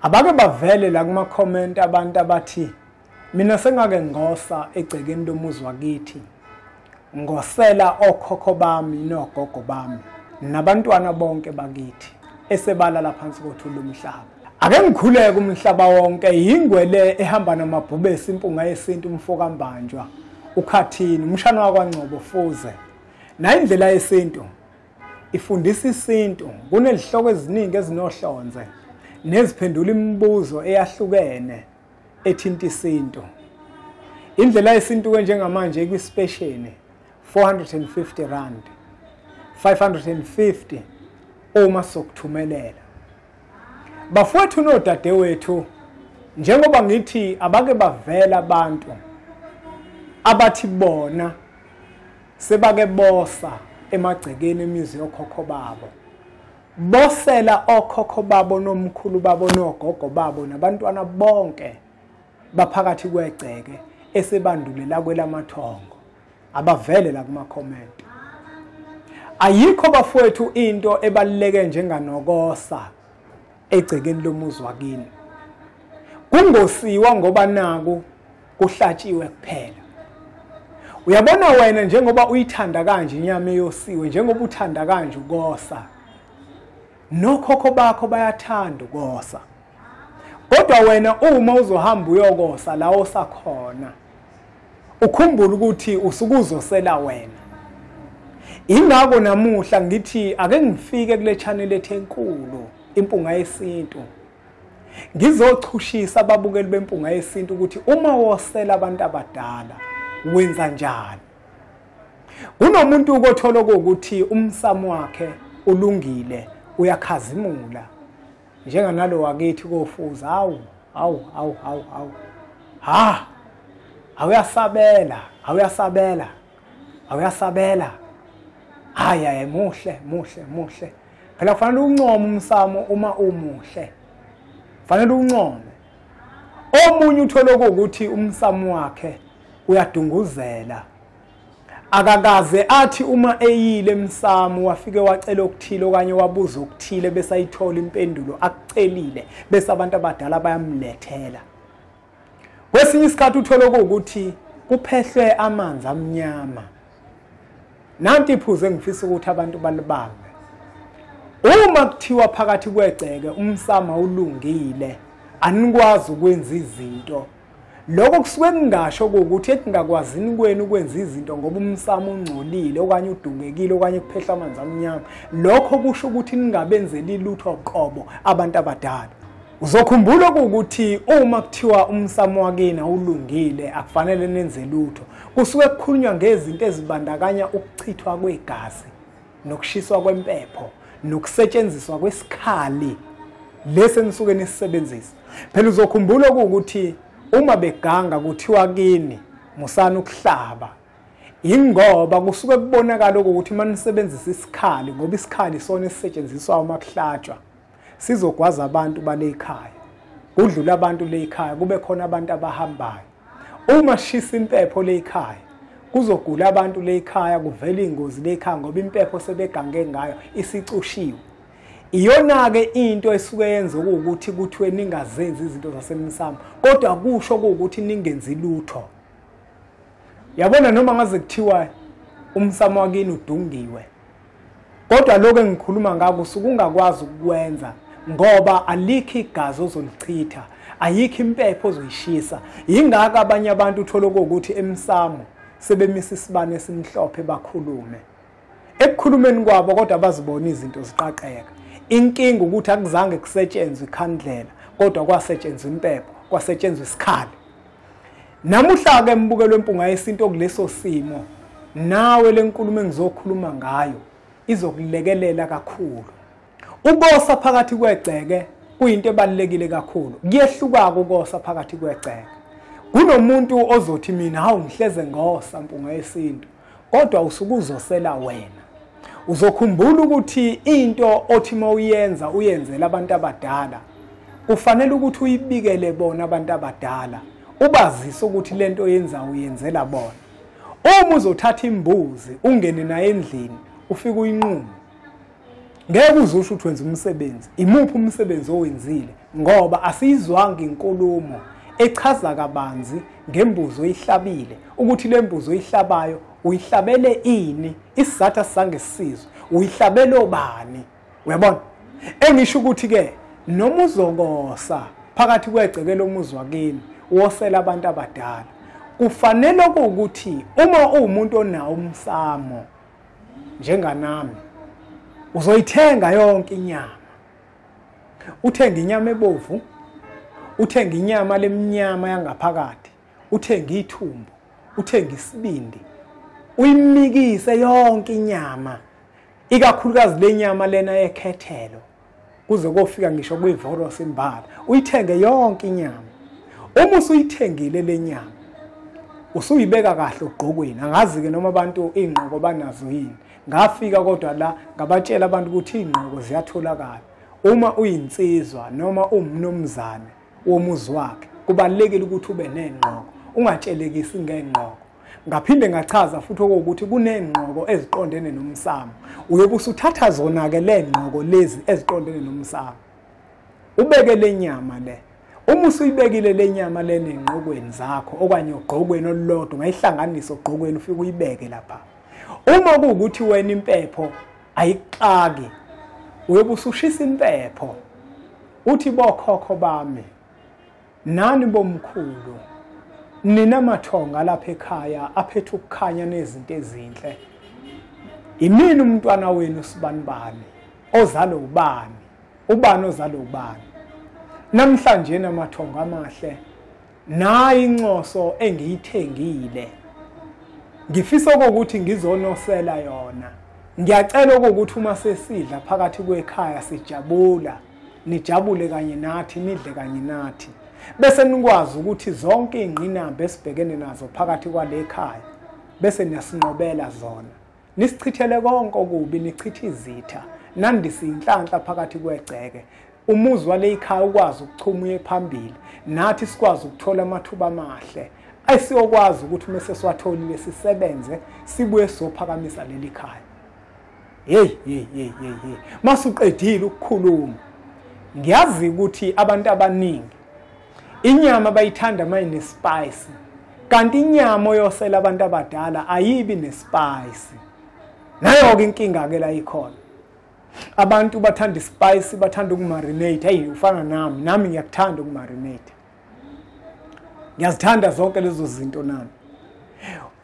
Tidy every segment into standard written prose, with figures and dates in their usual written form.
Abake bavele la kuma comment abantu abathi mina sengake ngosa egcekeni lomuzi wakithi, ngosela okhokho bami nogogo bami nabantwana bonke bakithi esebalala phansi kothuli lomhlaba. Ake ngikhuleke umhlaba wonke, yingwele ehamba namabhubesi, impunga yesintu, umfoka Mbanjwa, ukhathini, umshana wakwaNgcobo Fuze. Na indlela yesintu ifundisa isintu, kunezihloko eziningi ezinohlonze neziphendula imibuzo eyahlukene ethinta isintu. Indlela yesintu ke njengamanje ikwispecial 450 rand, 550 uma sokuthumelela. Bafowethu nodadewethu, njengoba ngithi abake bavela abantu abathi bona sebake bosa emagcekeni emizi yokhokho babo, bosela okhokho babo nomkhulu babo nogogo babo nabantwana bonke baphakathi kwegceke esebandulela kwelamathongo. Abavele la kuma comment. Ayikho bafowethu into ebaluleke njenganokosa egcekeni lomuzi wakini. Kungosiwa ngoba naku kuhlatshiwe kuphela. Uyabona wena njengoba uyithanda kanje inyama eyosiwe, njengoba uthanda kanje ukosa, nokhokho bakho bayathanda ukosa. Kodwa wena uma uzohamba uyokosa la osakhona, ukhumbule ukuthi usukuzosela wena. Ingakho namuhla ngithi ake ngifike kule channel ethu enkulu, Impunga Yesintu, ngizochushisa ababukeli beMpunga Yesintu ukuthi uma wosela abantu abadala wenza njani. Kunomuntu ukothola ukuthi umsamo wakhe ulungile, uyakhazimula njenganalo wakithi kofuza. Hawu hawu hawu hawu hawu, ha, awuyasabela, awuyasabela, awuyasabela. Hayi hayi, muhle muhle muhle. Phela kufanele uncome umsamo uma umuhle, kufanele uncome. Omunye uthola ukuthi umsamo wakhe uyadunguzela, akakaze athi uma eyile emsamo wafike wacela okuthile okanye wabuza okuthile bese ayithola impendulo akucelile, bese abantu abadala bayamlethela. Kwesinye isikhathi uthola ukuthi kuphehlwe amanzi amnyama. Nanti iphuzu engifisa ukuthi abantu balibambe. Uma kuthiwa phakathi kwegceke umsamo ulungile, anikwazi ukwenza izinto, lokho kusuke kungasho ukuthi ekungakwazini kwenu ukwenza izinto ngoba umsamo ungcolile okanye udungekile okanye kuphehla amanzi amnyama, lokho kusho ukuthi ningabenzeli lutho qobo abantu abadala. Uzokhumbula ukuthi uma kuthiwa umsamo wakini awulungile akufanele nenze lutho, kusuke kukhulunywa ngezinto ezibandakanya ukuchithwa kwegazi nokushiswa kwempepho nokusetshenziswa kwesikhali lesi enisuke nisisebenzisa. Phela uzokhumbula ukuthi uma beganga kuthiwa kini musana ukuhlaba, ingoba kusuke kubonakala ukuthi uma nisebenzisa isikhali, ngoba isikhali sona esisetshenziswa uma kuhlatshwa sizogwaza abantu bale ekhaya, kudlula abantu le ekhaya, kube khona abantu abahambayo. Uma shisa impepho le ekhaya kuzogula abantu le ekhaya, kuvela ingozi le ekhaya ngoba impepho sebegange ngayo isicushiwe. Iyona-ke into esuke yenza ukuthi kuthiwe ningazenzi izinto zasemsamo, kodwa kusho ukuthi ningenzi lutho. Yabona, noma ngaze kuthiwa umsamo wakini udungiwe, kodwa lokho engikhuluma ngako usuke ungakwazi ukukwenza ngoba alikho igazi ozolichitha, ayikho impepho ozoyishisa. Yingakho abanye abantu uthola ukuthi emsamo sebemisa isibane esimhlophe bakhulume. Ekukhulumeni kwabo kodwa bazibona izinto ziqaqeka. Inkinga ukuthi akuzange kusetshenzwe ikhandlela, kodwa kwasetshenzwa impepho, kwasetshenzwa isikhali. Namuhla-ke mbukelo weMpunga Yesintu okuleso simo, nawe le nkulumo engizokhuluma ngayo izokulekelela kakhulu. Ukosa phakathi kwegceke kuyinto ebalulekile kakhulu. Kuyehluka ukosa phakathi kwegceke. Kunomuntu ozothi mina hawu ngihleze ngosa Mpunga Yesintu, kodwa usuke uzosela wena. Uzokhumbula ukuthi into othi mawuyenza uyenzela abantu abadala, kufanele ukuthi uyibikele bona abantu abadala, ubazise ukuthi lento oyenza uyenzela bona. Uma uzothatha imbuzi ungene naye endlini ufike uyinqume, Ngeke uzusho ukuthi wenza umsebenzi, imuphi umsebenzi owenzile, ngoba asiyizwanga inkulumo echaza kabanzi ngembuzo oyihlabile, ukuthi le mbuzo oyihlabayo uyihlabele ini, isizathu asizange sisizwe, uyihlabele obani. Uyabona? Engisho ukuthi ke noma uzokosa phakathi kwegceke lomuzi wakini wosela abantu abadala, kufanele ukuthi uma uwumuntu onawo umsamo njenganami uzoyithenga yonke inyama. Uthenga inyama ebovu, uthenga inyama lemnyama yangaphakathi, uthenga ithumbu, uthenga isibindi, uyimikise yonke inyama, ikakhulukazi le nyama lena yekhethelo kuze kofika ngisho kwivoros imbala, uyithenge yonke inyama. Uma usuyithengile le nyama usuyibeka kahle ogqokweni. Angazi ke noma abantu ingqoko banazo yini, ngafika kodwa la ngabatshela abantu ukuthi ingqoko ziyatholakala. Uma uyinsizwa noma umnumzane womuzi wakhe kubalekile ukuthi ube nengqoko, ungatshelekisi ngengqoko. Ngaphinde ngachaza futhi ukuthi kunengqoko eziqondene nomsamo, uyobe usuthatha zona ke le ngqoko lezi eziqondene nomsamo, ubeke le nyama le. Uma usuyibekile le nyama lena engqokweni zakho okanye ogqokweni olulodwa, ungayihlanganisa ogqokweni ufike uyibeke lapha. Uma kuwukuthi wena impepho ayixaki, uyobe usushisa impepho uthi bokhokho bami nani bomkhulu, nina mathonga lapha ekhaya aphethe ukukhanya nezinto ezinhle, imini umntwana wenu sibanibani ozalo ubani, ubani ozalo ubani. Namhlanje namathonga amahle, nayi incoso engiyithengile, ngifisa ukuthi ngizonosela yona. Ngiyacela ukuthi uma sesidla phakathi kwekhaya sijabula, nijabule kanye nathi, nidle kanye nathi, bese nikwazi ukuthi zonke ingqinamba esibhekene nazo phakathi kwale khaya bese niyasinqobela zona, nisichithele konke okubi, nichithe izitha, nandise inhlanhla phakathi kwegceke, umuzi wale ikhaya ukwazi ukuchuma uye phambili, nathi sikwazi ukuthola amathuba amahle ayisiyokwazi ukuthi uma sesiwatholile sisebenze sibuye sophakamisa leli khaya. Hey hey hey hey hey, masuqedile ukukhuluma, ngiyazi ukuthi abantu abaningi inyama bayithanda mayine spice, kanti inyama oyosela abantu abadala ayibi nespice. Nayo ke inkinga ke la ikhona. Abantu bathanda ispice, bathanda ukumarinate. Hey, ufana nami, nami ngiyakuthanda ukumarinate, ngiyazithanda zonke lezo zinto nami.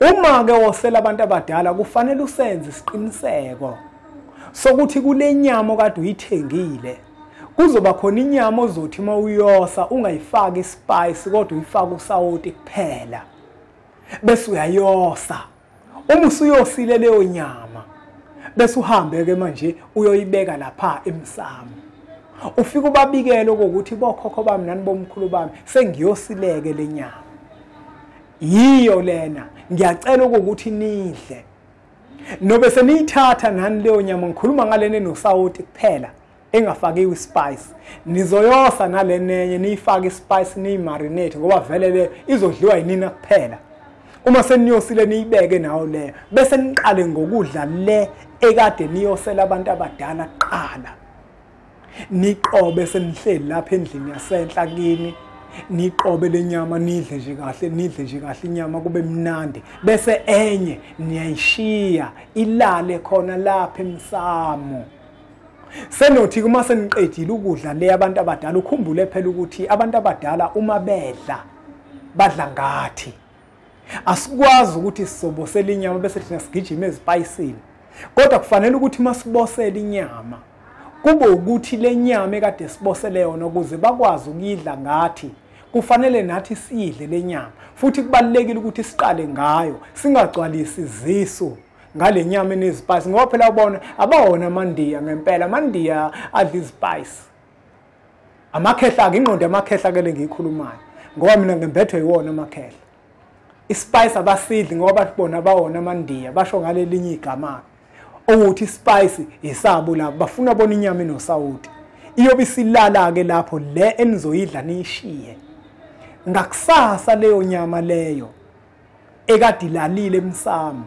Uma ke wosela abantu abadala kufanele usenze isiqiniseko sokuthi kule nyama okade uyithengile kuzoba khona inyama ozothi uma uyosa ungayifaki ispice kodwa uyifake usawoti kuphela, bese uyayosa. Uma usuyosile leyo nyama bese uhambe ke manje uyoyibeka lapha emsamo, ufike ubabikele ukuthi bokhokho bami nani bomkhulu bami sengiyosileke le nyama, yiyo lena, ngiyacela ukuthi nidle. Nobe seniyithatha nani leyo nyama, ngikhuluma ngalena enosawoti kuphela engafakiwe ispice, nizoyosa nalenenye niyifake ispice niyimarinate, ngoba vele le izodliwa yinina kuphela. Uma seniyosile niyibeke nawo leyo, bese niqale ngokudla le ekade niyosela abantu abadala kuqala. Niqobe senihleli lapha endlini yasenhla kini, niqobe le nyama nidle nje kahle, nidle nje kahle inyama kube mnandi, bese enye niyayishiya ilale khona lapha emsamo. Senothi uma seniqedile ukudla le abantu abadala, ukhumbule phela ukuthi abantu abadala uma bedla badla ngathi. Asikwazi ukuthi sizobosela inyama bese thina sigijima ezipayisini, kodwa kufanele ukuthi masibosele inyama kube ukuthi le nyama ekade sibosele yona ukuze bakwazi ukuyidla ngathi, kufanele nathi siyidle le nyama. Futhi kubalekile ukuthi siqale ngayo, singagcwalisi izisu ngale nyama enezipayisi, ngoba phela ubona abawona amandiya ngempela, amandiya adla izipayisi, amakhehla ke, ingqondo yamakhehla ke lengiyikhulumayo, ngoba mina ngembethwe yiwona amakhehla. Ispice abasidli ngoba bathi bona bawona amandiya, basho ngalelinye igama ukuthi ispice isabo labo, bafuna bona inyama enosawoti. Iyobe isilala ke lapho le enizoyidla niyishiye. Ngakusasa leyo nyama leyo ekade ilalile emsamo,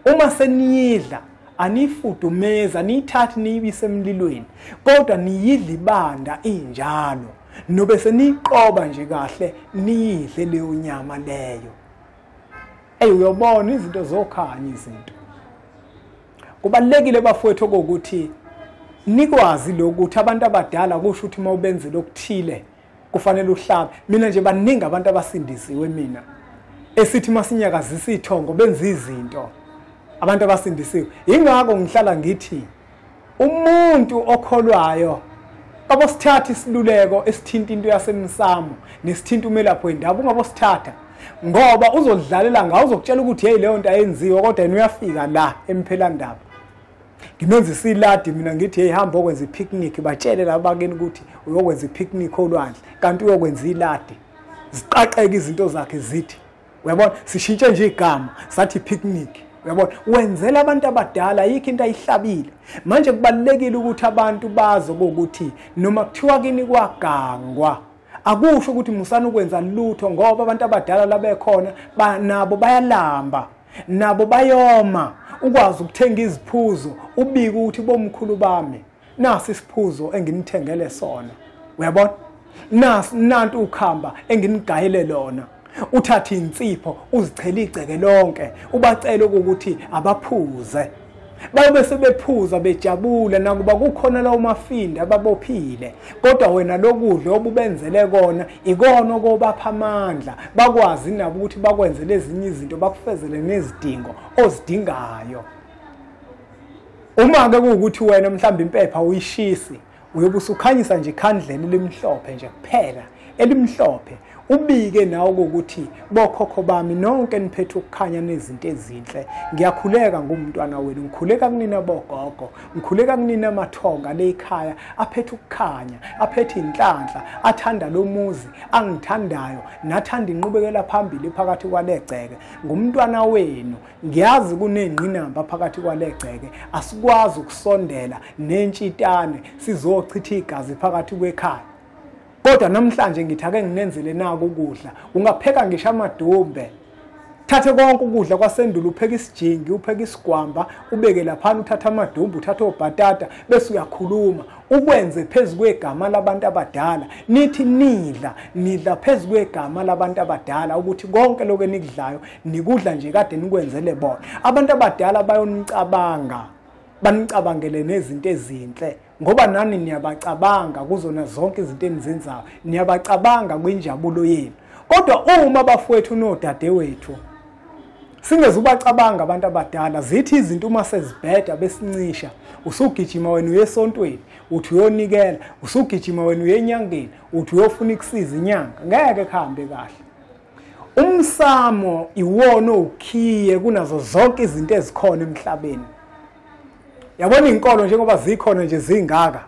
uma seniyidla anifudumeza, aniyithathi niyibise emlilweni, kodwa niyidla ibanda injalo, nobe seniyiqoba nje kahle niyidle leyo nyama leyo. Ey, uyobona izinto zokhanya izinto. Kubalulekile bafowethu ukuthi nikwazi lokuthi abantu abadala kusho ukuthi mawubenzele okuthile kufanele uhlabe. Mina nje baningi abantu abasindisiwe mina esithi masinyakazisa ithongo benza izinto, abantu abasindisiwe. Ingakho ngihlala ngithi umuntu okholwayo abosithatha isiluleko esithinta into yasemsamo nesithinta umelaphi wendaba, ungabosithatha ngoba uzodlalela ngawo, uzokutshela ukuthi hey leyo nto ayenziwe, kodwa yena uyafika la emphelandaba. Ngimenza isiladi mina ngithi hey hamba okwenza ipicnic, batshele labakini ukuthi uyokwenza ipicnic olwandle kanti uyokwenza iladi. Ziqaqeke izinto zakhe zithi, uyabona, sishintshe nje igama sathi picnic. Uyabona, wenzela abantu abadala ayikho into ayihlabile. Manje kubalulekile ukuthi abantu bazi ukuthi noma kuthiwa kini kwagangwa akusho ukuthi musana ukwenza lutho, ngoba abantu abadala labekhona nabo bayalamba, nabo bayoma. Ukwazi ukuthenga iziphuzo ubike ukuthi bomkhulu bami nasi isiphuzo enginithengele sona, uyabona, nasi nantu ukhamba enginigayele lona. Uthathe insipho uzichele igceke lonke, ubacele ukuthi abaphuze. Bayobe sebephuza bejabula, nakuba kukhona lawo mafindi ababophile, kodwa wena lokudla obubenzele kona ikona okobapha amandla, bakwazi nabo ukuthi bakwenzele ezinye izinto, bakufezele nezidingo ozidingayo. Uma ke kuwukuthi wena mhlawumbe impepha uyishisi, uyobe usukhanyisa nje ikhandlela elimhlophe nje kuphela, elimhlophe, ubike nawe ukuthi bokhokho bami nonke niphethe ukukhanya nezinto ezinhle, ngiyakhuleka ngumntwana wenu, ngikhuleka kunina bogogo, ngikhuleka kunina amathonga lekhaya aphethe ukukhanya, aphethe inhlanhla, athanda lo muzi angithandayo nathanda inqubekela phambili phakathi kwalegceke. Ngumntwana wenu, ngiyazi kunengqinamba phakathi kwalegceke, asikwazi ukusondela nentshitane sizochitha igazi phakathi kwekhaya, kodwa namhlanje ngithi ake nginenzele naku ukudla. Ungapheka ngisho amadumbe, thathe konke ukudla kwasendulo, upheke isijingi, upheke isigwamba, ubeke laphana, uthathe amadumbe, uthathe obhatata, bese uyakhuluma ukwenze phezu kwegama labantu abadala. Nithi nidla, nidla phezu kwegama labantu abadala, ukuthi konke lokho enikudlayo nikudla nje kade nikwenzele bona. Abantu abadala bayonicabanga, banicabangele nezinto ezinhle, ngoba nani niyabacabanga kuzona zonke izinto enizenzayo, niyabacabanga kwinjabulo yenu. Kodwa uma bafowethu nodadewethu singezubacabanga abantu abadala, zithi izinto uma sezibheda besincisha, usugijima wena uye esontweni uthi uyonikela, usugijima wena uye enyangeni uthi uyofuna ukusiza inyanga, ngeke kuhambe kahle. Umsamo iwona ukhiye kunazo zonke izinto ezikhona emhlabeni. Yabona inkolo njengoba zikhona nje zingaka,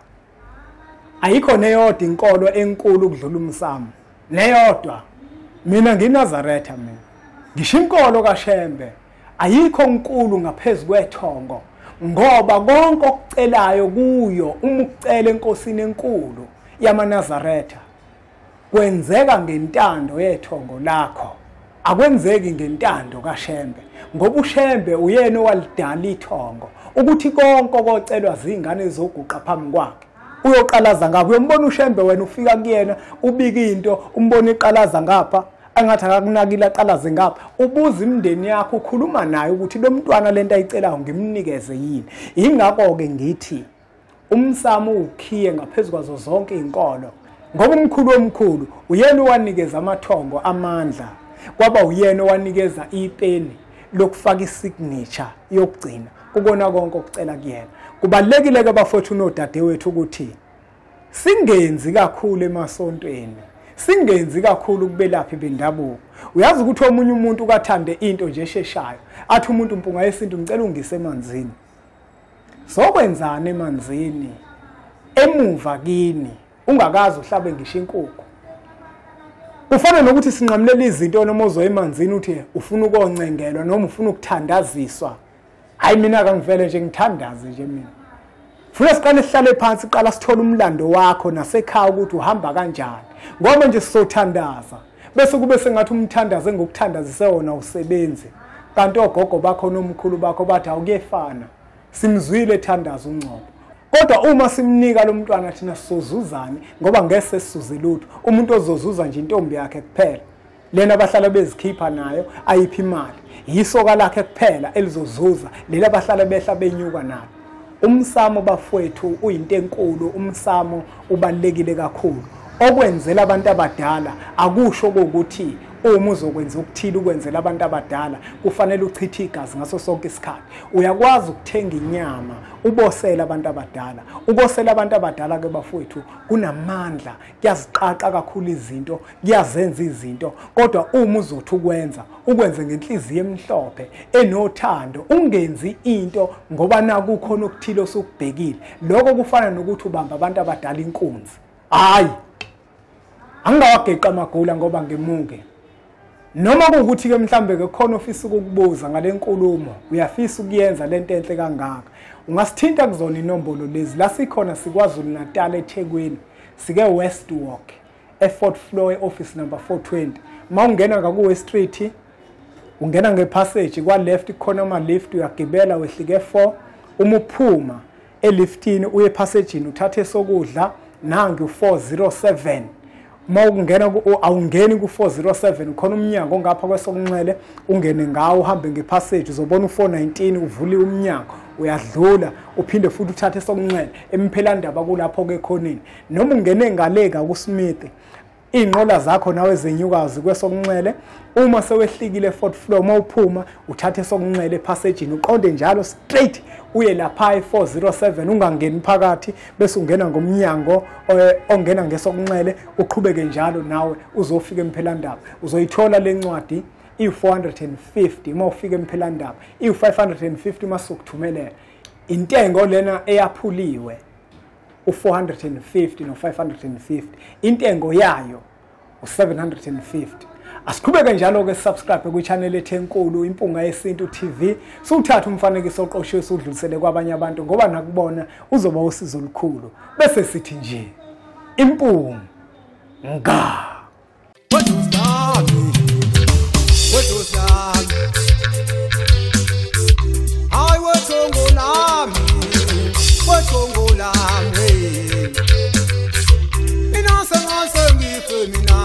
ayikho neyodwa inkolo enkulu ukudlula umsamo, neyodwa. Mina ngiNazaretha, mina ngisho inkolo kaShembe ayikho nkulu ngaphezulu kwethongo, ngoba konke okucelayo kuyo uma ukucela enkosini enkulu yamaNazaretha kwenzeka ngentando yethongo lakho, akwenzeki ngentando kaShembe, ngoba uShembe uyena owalidala ithongo ukuthi konke okocelwa zingane zoguqa phambi kwakhe. Uyoqalaza ngapha, uyombona uShembe wena ufika kuyena ubika into, umbona iqalaza ngapha angathi akakunakile aqalaze ngapha, ubuza imindeni yakho, ukhuluma naye ukuthi lo mntwana lento ayicelayo ngimnikeze yini. Ingakho ke ngithi umsamo ukhiye ngaphezulu kwazo zonke izinkolo, ngoba umkhulu omkhulu uyena owanikeza amathongo amandla, kwaba uyena owanikeza ipeni lokufaka isignature yokugcina kukona konke okucela kuyena. Kubalulekile ke bafowethu nodadewethu ukuthi singenzi kakhulu emasontweni, singenzi kakhulu kubelaphi bendabuko. Uyazi ukuthi omunye umuntu ukathande into nje esheshayo, athi umuntu Mpunga Yesintu ngicela ungise emanzini. Sokwenzana emanzini emuva kini ungakazi uhlabe ngisho inkukhu? Kufana nokuthi sinqamulela izinto noma uzoya emanzini uthi ufuna ukoncengelwa noma ufuna ukuthandaziswa. Hayi mina akangivele nje ngithandaze nje mina. Funa siqale sihlale phansi, qala sithole umlando wakho nasekhaya ukuthi uhamba kanjani, ngoba nje sizothandaza bese kube sengathi umthandaze ngokuthandazise wona usebenzi, kanti ogogo bakho nomkhulu bakho bathi awukuyefana, Simzwile ethandaza uNgcobo. Kodwa uma simnika lo mntwana thina sizozuzani, ngoba ngeke sisuze lutho. Umuntu ozozuza nje intombi yakhe kuphela. Lena abahlala bezikhipha nayo ayiphi imali. Yisoka lakhe kuphela elizozuza, leli abahlala behla benyuka nalo. Umsamo bafowethu uyinto enkulu, umsamo ubalulekile kakhulu. Okwenzela abantu abadala akusho ukuthi uma uzokwenza okuthile ukwenzela abantu abadala kufanele uchithe igazi ngaso sonke isikhathi. Uyakwazi ukuthenga inyama ubosele abantu abadala. Ukosela abantu abadala ke bafowethu kunamandla, kuyaziqaqa kakhulu izinto, kuyazenza izinto. Kodwa uma uzothi ukwenza, ukwenze ngenhliziyo emhlophe enothando, ungenzi into ngoba nakukhona okuthile osukubhekile. Lokho kufana nokuthi ubamba abantu abadala inkunzi. Hayi, angingawageqa amagula ngoba ngemuke. Noma kuwukuthi ke mhlambe ke khona ofisa ukukubuza ngale nkulumo, uyafisa ukuyenza lento enhle kangaka, ungasithinta kuzona inombolo lezi. La sikhona sikwaZulu Natal eThekwini, sike West Walk e4th floor office number 420. Mawungena ngaku West Street, ungena ngepassage kwa left khona ama lift, uyagibela wehlike 4. Uma uphuma eliftini uye epassagini uthathe sokudla nangi 407. Uma ungena awungeni ku-407, khona umnyango ongapha kwesokunxele, ungene ngawo uhambe ngepassage uzobona u-419 uvule umnyango, uyadlula uphinde futhi uthathe sokunxele emphelandaba kulapho ke khoneni. Noma ungene ngaleka kuSmith, iy'nqola zakho nawe zenyukazi kwesokunxele. Uma sewehlikile fourth floor, uma uphuma uthathe sokunxele epassagini uqonde njalo straight uye lapha e-407, ungangeni phakathi, bese ungena ngomnyango ongena ngesokunxele, uqhubeke njalo nawe uzofika emphelandaba. Uzoyithola le ncwadi iyi-450 uma ufika emphelandaba, iyi-550 uma sokuthumelela. Intengo lena eyaphuliwe u-450 no-550, intengo yayo u-750. Asiqhubeke njalo ke, subscribe kwi-channel ethu enkulu Impunga Yesintu TV. Siwuthathe umfanekiso oqoshiwe siwudlulisele kwabanye abantu, ngoba nakubona uzoba usizo olukhulu. Bese sithi nje impunga. Mina